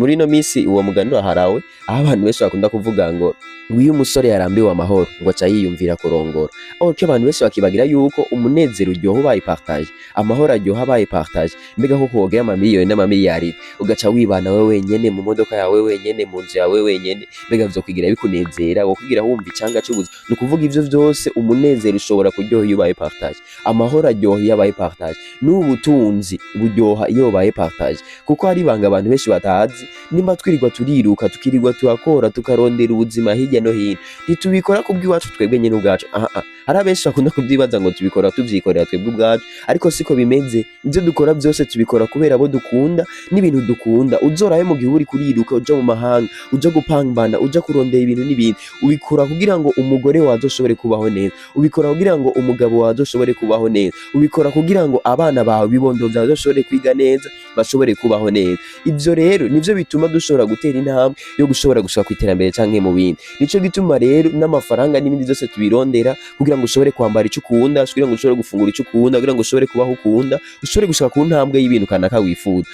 Muri ino minsi uwo mugani uraharawe, aho abantu benshi bakunda kuvuga ngo iyo umusore yarambiwe amahoro, ngo aca yiyumvira kurongora. Ok, abantu benshi bakibagira yuko umunezero uryoha ubaye partagé, amahoro aryoha abaye partagé. Mbega koko wogira amamiliyoni n'amamiliyaridi, ugaca wibana wewe wenyene mu modoka yawe wenyene, mu nzu yawe wenyene, mbega vyokwigira bikunezera? Wokwigira wumva icanga c'ubuzima? Ni ukuvuga ivyo vyose, umunezero ushobora kuryoha iyo ubaye partagé, amahoro aryoha iyo abaye partagé, n'ubutunzi buryoha iyo bubaye partagé. Kuko hari ibanga abantu benshi batazi: nimba twirirwa turiruka, tukirirwa turakora, tukarondera ubuzima hirya no hino, ntitubikora kubw'iwacu twebwe nyene ubwacu. Aha hari abenshi bakunda kubyibaza ngo tubikora tuvyikorera twebwe ubwacu, ariko siko bimeze. Ivyo dukora byose tubikora kubera abo dukunda n'ibintu dukunda. Uzorabe mu gihe uri kuriruka uja mu mahanga, uja gupambana, uja kurondera ibintu n'ibindi, ubikora kugira ngo umugore wawe azoshobore kubaho neza, ubikora kugira ngo umugabo wawe azoshobore kubaho neza, ubikora kugira ngo abana bawe, ibibondo vyawe bazoshobore kwiga neza, bashobore kubaho neza. Ivyo rero nivyo bituma dushobora gutera intambwe yo gushobora gushika ku iterambere canke mu bindi. Nico gituma rero n'amafaranga n'ibindi byose tubirondera kugira ngo ushobore kwambara ico ukunda, kugira ngo ushobore gufungura ico ukunda, kugira ngo ushobore kubaho ukunda, ushobore gushika ku ntambwe y'ibintu kanaka wifuza.